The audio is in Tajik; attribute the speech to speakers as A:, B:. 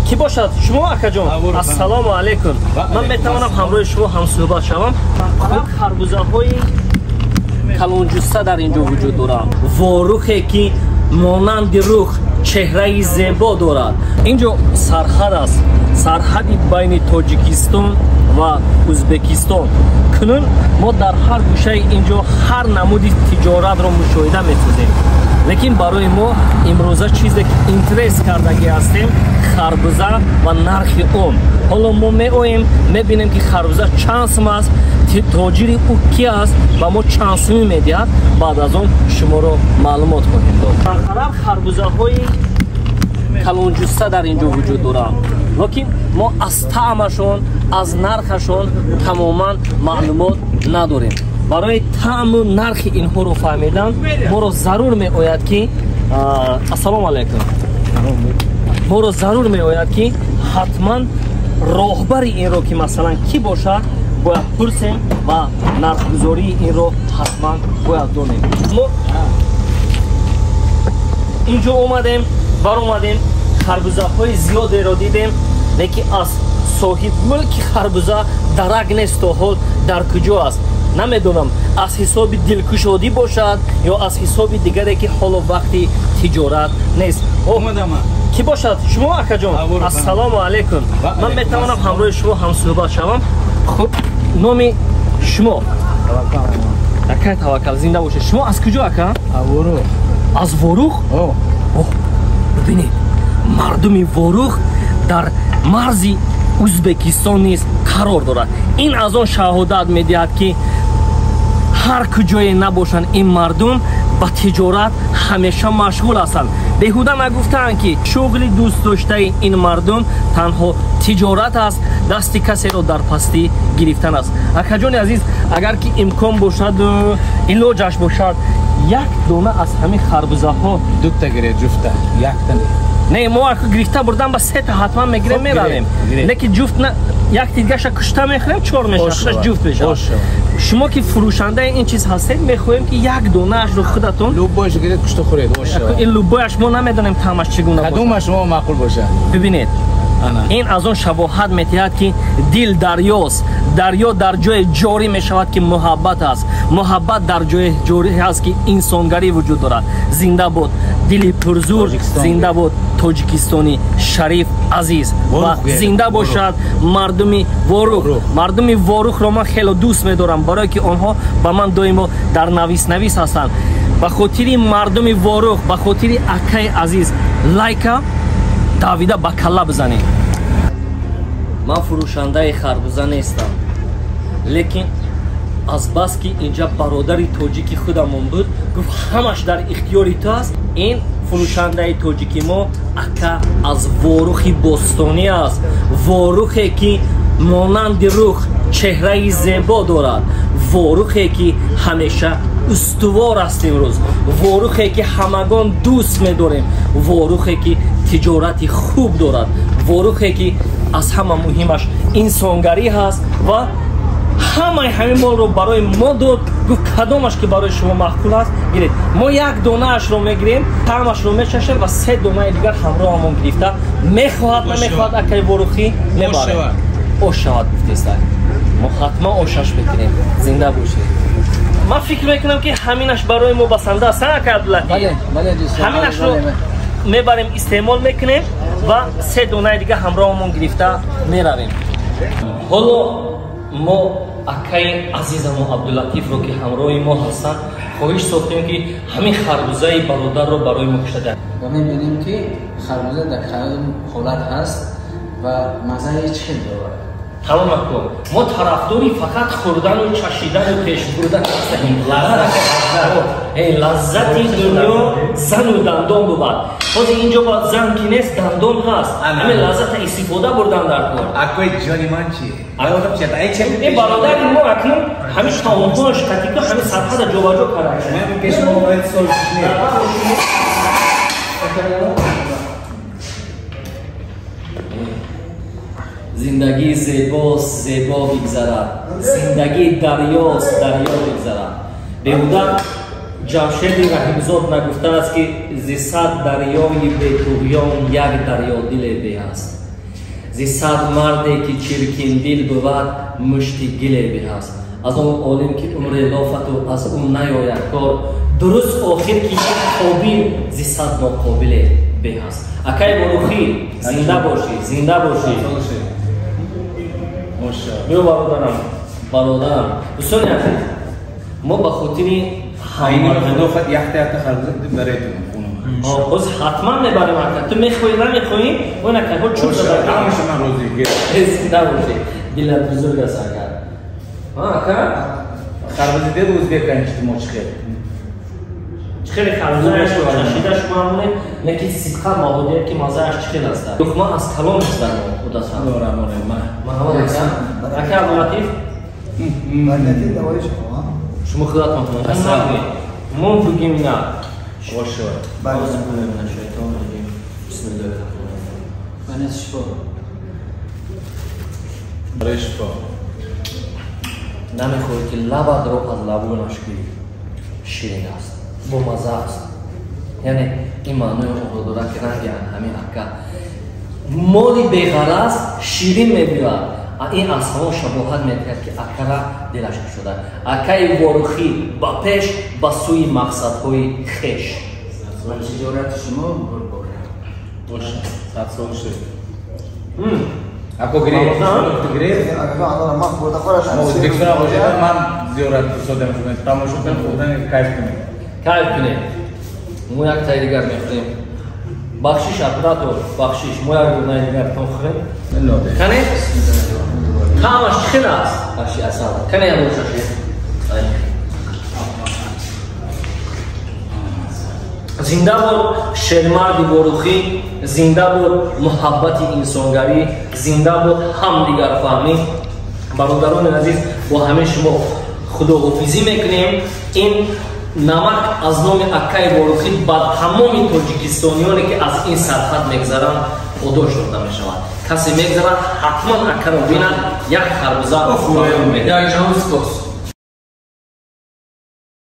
A: Кӣ бошад шумо акаҷон? Ассалому алайкум. Ман метавонам ҳамроҳи шумо ҳамсӯҳбат шавам? Хуб, харбузаҳои калонҷусса дар инҷо вуҷуд доранд. Ворухе ки монанди рух чеҳраи зебо дорад. Инҷо сарҳад аст, сарҳади байни Тоҷикистон ва Ӯзбекистон. Кунун мо дар ҳар гӯшаи инҷо ҳар намуди тиҷоратро мушоҳида месозем. Лекин барои мо имрӯза чизе ки интерес кардагӣ ҳастем, харбуза ва нархи он. Ҳоло мо меоем, мебинем ки харбуза чанд сум аст, тоҷири ӯ ки аст ва мо чанд сумӣ медиҳад. Баъд аз он шуморо маълумот хоҳем дод. Барқарор харбузаҳои калонҷусса дар инҷо вуҷуд доранд, лекин мо аз таъмашон, аз нархашон тамоман маълумот надорем. Барои таъму нархи инҳоро фаҳмидан моро зарур меояд ки ассалому алайкум, моро зарур меояд ки ҳатман роҳбари инро ки масалан кӣ бошад бояд пурсем ва нархгузории инро ҳатман бояд донем. Мо инҷо омадем, баромадем, харбузаҳои зиёдеро дидем, лекин аз соҳибмулки харбуза дарак нест то ҳол дар куҷо аст. Намедонам аз ҳисоби дилкушодӣ бошад ё аз ҳисоби дигаре ки ҳоло вақти тиҷорат нест. Кӣ бошад шумо акаҷон? Ассалому алайкум. Ман метавонам ҳамроҳи шумо ҳамсӯҳбат шавам? Хуб, номи шумо? Акай Таваккал, зинда бошед. Шумо аз куҷо ака? Аз Ворух? Бибинед, мардуми Ворух дар марзи Ӯзбекистон низ қарор дорад. Ин аз он шаҳодат медиҳад ки ҳар куҷое набошанд ин мардум ба тиҷорат ҳамеша машғул ҳастанд. Беҳуда нагуфтаанд ки шуғли дӯстдоштаи ин мардум танҳо тиҷорат аст, дасти касеро дар пастӣ гирифтан аст. Акаҷони азиз, агар ки имкон бошаду илоҷаш бошад, як дона аз ҳамин харбузаҳо
B: дута гиред, ҷуфта, якта не.
A: Не, мо аку гирифта бурдан ба сета ҳатман мегирем, меравем. Лекин ҷуфт як дигаша кушта мехӯрем, чор мешавад, ҷуфт мешавад. Шумо ки фурӯшандаи ин чиз ҳастед, мехоҳем ки як донаашро худатон
B: лубояш гиред, кушта хӯред.
A: Ин лубояш мо намедонем таъмаш чӣ гуна бошад.
B: Кадомаш шумо маъқул бошад?
A: Бибинед, ин аз он шабоҳат метиҳад ки дил дарёст. Дарё дар ҷое ҷорӣ мешавад ки муҳаббат аст. Муҳаббат дар ҷое ҷорӣ аст ки инсонгарӣ вуҷуд дорад. Зинда буд дили пурзур, зинда буд Тоҷикистони шариф азиз ва зинда бошад мардуми Ворух. Мардуми Ворухро ман хело дӯст медорам, барое ки онҳо ба ман доимо дар навис-навис ҳастанд. Ба хотири мардуми Ворух, ба хотири акаи азиз лайка давида ба калла бизанед. Ман фурӯшандаи харбуза нестам, лекин азбаски инҷа бародари тоҷики худамон буд, гуфт ҳамаш дар ихтиёри ту аст. Ин фурӯшандаи тоҷики мо ака аз Ворухи бостонӣ аст. Ворухе ки монанди рух чеҳраи зебо дорад, Ворухе ки ҳамеша устувор аст имрӯз, Ворухе ки ҳамагон дӯст медорем, Ворухе ки тиҷорати хуб дорад, Ворухе ки аз ҳама муҳимаш инсонгарӣ ҳаст ва ҳамаи ҳамин молро барои мо дод. Гуфт кадомаш ки барои шумо маъқул аст гиред. Мо як донаашро мегирем, таъмашро мечашем ва се донаи дигар ҳамроҳамон гирифта. Мехоҳад намехоҳад акаи Ворухӣ мебарем. Ош шавад гуфтеста, мо ҳатман ошаш мекунем. Зинда бошед. Ман фикр мекунам ки ҳаминаш барои мо басанда аст, акай Абдуллатиф? Ҳаминашро мебарем, истеъмол мекунем ва се донаи дигар ҳамроҳамон гирифта меравем. Ҳоло мо акаи азизамо Абдуллатифро ки ҳамроҳи мо ҳастанд хоҳиш сохтем ки ҳамин харбузаи бародарро барои мо кушта диҳад.
C: Ва мебинем ки харбуза дар кадом ҳолат ҳаст ва маззаи чӣ хел дорад.
A: Тамом акун, мо тарафдори фақат хӯрдану чашидану пеш бурдан ҳастем. Лаззати дунё зану дандон бувад. Ҳозир инҷо ба зан ки нест, дандон ҳаст. Ҳамин лаззата истифода бурдан дар кор.
B: Акои ҷони ман чи?
A: Ин бародари мо акнун ҳамин таомҳояш қатику ҳамин сарҳада ҷобаҷо карда. Зиндагӣ зебост, зебо бигзарад. Зиндагӣ дарёст, дарё бигзарад. Беҳуда Ҷамшеди Раҳимзод нагуфтааст ки зи сад дарёи бетуғён як дарёдиле беҳ аст. Зи сад марде ки чиркиндил бувад, мушти гиле беҳаст. Аз он олим ки умри лофату аз ӯ наёяд кор, дуруст охир ки як қобил зи сад ноқобиле беҳаст. Акай Ворухӣ, зинда бошӣ, зинда бошӣ. Биё бародарам, бародарам. Дӯстони азиз, мо ба хотири
B: якта харбуза баретон.
A: Боз ҳатман мебарем ака. Ту мехоҳӣ намехоҳӣ, он акаҳо чӯб зада.
B: Ҳамаша ман розӣ.
A: Зинда бошӣ. Дилат бузург аст ака. Ака?
B: Харбуза дед ӯзбек ранҷиди мо чӣ хел.
A: Чӣ хеле харбузааш чашида шумо ҳамонед, лекин сидқан маводият ки мазааш чӣ хел аст. Луқма аз калом аст дар мо худасан. Марҳамат ака. Ака Абдулатиф? Шумо худатон кунед. Мо бигем на.
B: Барои шифо.
A: Намехоҳӣ ки лабатро аз лабонаш гирӣ. Ширин аст, бомазза аст. Яъне ин маънои онро дорад ки ранги ҳамин ака моли беғараз ширин мебиёяд. Ин аз ҳамон шабоҳат метиҳад ки акара дилаш кушода. Акаи Ворухӣ ба пеш, ба сӯи мақсадҳои хеш.
C: Ва тиҷорати шумо бурбор.
B: Боша, садсол шуд. Ако гиред, гиред. Ӯзбекистон бошад, ман зиёрат кусодам шуд. Тамошо кунем, хӯрдан кайф кунем.
A: Кайф кунем. Мо як таи дигар мехӯрем. Бахшиш, оператор, бахшиш. Мо як дурнаи дигар мехӯрем. Кане? Таъмаш чӣ хел аст? Бахши асал. Кане як бошаши? Зинда буд шермарди Ворухӣ, зинда буд муҳаббати инсонгарӣ, зинда буд ҳамдигарфаҳмӣ. Бародарони азиз, бо ҳамин шумо худоҳофизӣ мекунем. Ин намак аз номи акаи Ворухӣ ба тамоми тоҷикистониёне ки аз ин сарҳад мегзаранд подош дода мешавад. Касе мегзарад, ҳатман акаро бинад, як харбуза.
C: Як ҷаҳон сипос.